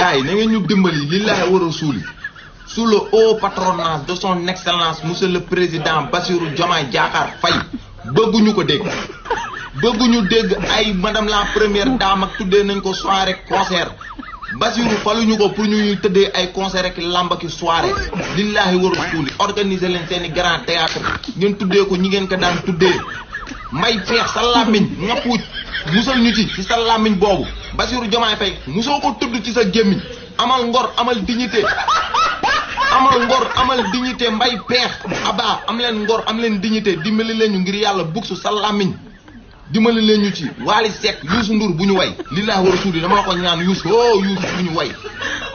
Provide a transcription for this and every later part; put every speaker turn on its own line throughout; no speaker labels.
gars yi na ngeen ñu dimbali lillahi wa rasuli sous le haut patronage de son excellence monsieur le président Bassirou Diomaye Diakhar Faye bëgguñu ko dégg bëgguñu dégg ay madame la première dame ak tuddee nañ ko soirée concert Bassirou faluñu ko pour ñuy tëddee ay concert ak lamb ak soirée lillahi wa rasuli organiser leen seeni grand théâtre ngeen tuddee ko ñi ngeen ko daan tuddee may feex sa làmmiñ nga puuj musal ñu ci sa làmmiñ boobu Bassirou Diomaye Faye musoo ko tudd ci sa gémmiñ amal ngor amal dignité mbay peex aba am leen ngor am leen dignité dimbali leen ñu ngir yàlla bugsu sa làmmiñ dimbali leen ñu ci Wally Seck Youssou Ndour bu ñu way lillahi wa rasuli dama la ko ñaan Youssou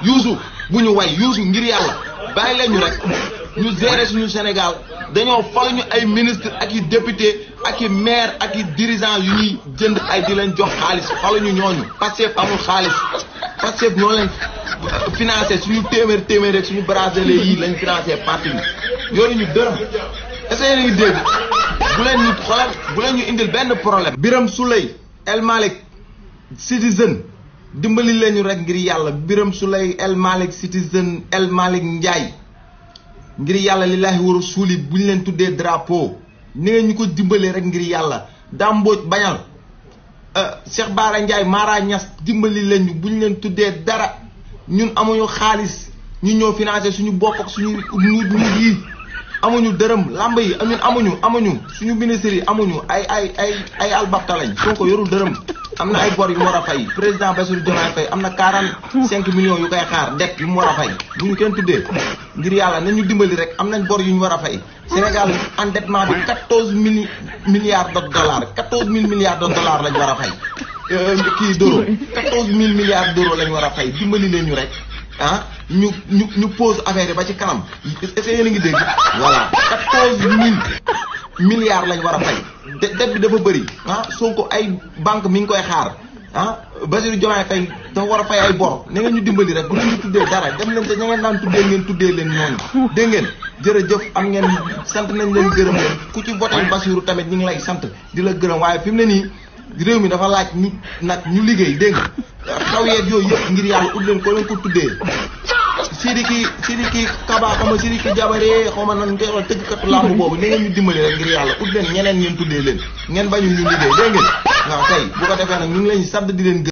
Youssou bu ñu way Youssou ngir yàlla bàyyi leen ñu rek ñu gérer suñu Sénégal dañoo fal ñu ay ministre ak i député ak i maire ak i dirigeant yu ñuy jënd ay di leen jox xaalis faluñu ñooñu Pastef amul xaalis Pastef ñoo leen financé suñu téeméer rek suñu bracelet yi lañ financé parti bi yooyu ñu dërëm essayé nañu dégg bu leen ñu indil benn problème. Birame Souleye El Malick Citizen dimbali leen ñu rek ngir yàlla Birame Souleye El Malick Citizen El Malick Ndiaye ngir yàlla lillahi wa rasuli bu ñu leen tuddee drapeau ni ngeen ñu ko dimbalee rek ngir yàlla Damboj bañal Cheikh Bara Ndiaye Mara Niass dimbali leen ñu bu ñu leen tuddee dara ñun amuñu xaalis ñu ñoo financé suñu bopp ak suñu nuut yi amuñu dërëm lamb yi ñun amuñu suñu ministres yi amuñu ay albapta lañ Sonko yorul dërëm am na ay bor yu mu war a fay président Bassirou Diomaye Faye am na 45 millions yu koy xaar det yu mu war a fay bu ñu kenn tuddee ngir yàlla nañ ñu dimbali rek am nañ bor yu ñu war a fay Sénégal endettement bi 14 000 milliards de dollars 14 000 milliards de dollars lañ war a fay kii d'euro 14 000 milliards d'euros lañ war a fay dimbali leen ñu rek ah ñu pose affaire yi ba ci kanam est-ce que yéen a ngi dégg voilà 14 000 milliards lañ war a fay det bi dafa bëri Sonko ay banque mi ngi koy xaar Bassirou Diomaye Faye dafa war a fay ay bor na ngeen ñu dimbali rek bu ngeen ñu tuddee dara dem leen te ña ngeen daan tuddee ngeen tuddee leen ñooñu dégg ngeen jërëjëf am ngeen sant nañ leen gërëm leen ku ci voté Bassirou tamit ñu ngi lay sant di la gërëm waaye fi mu ne nii réew mi dafa laaj ñu liggéey dégg nga xaw yeeg yooyu yëpp ngir yàlla ut leen ko leen ko tuddee Sidiki Kaba xaw ma Sidiki Jabaree xaw ma nan ngay wax tëggkatu làmb boobu na ngeen ñu dimbali rek ngir yàlla ut leen ñeneen ngeen tuddee leen ngeen bañu ñu liggéey dégg ngeen waaw kay bu ko defee nag ñu ngi leen sant di leen gërëm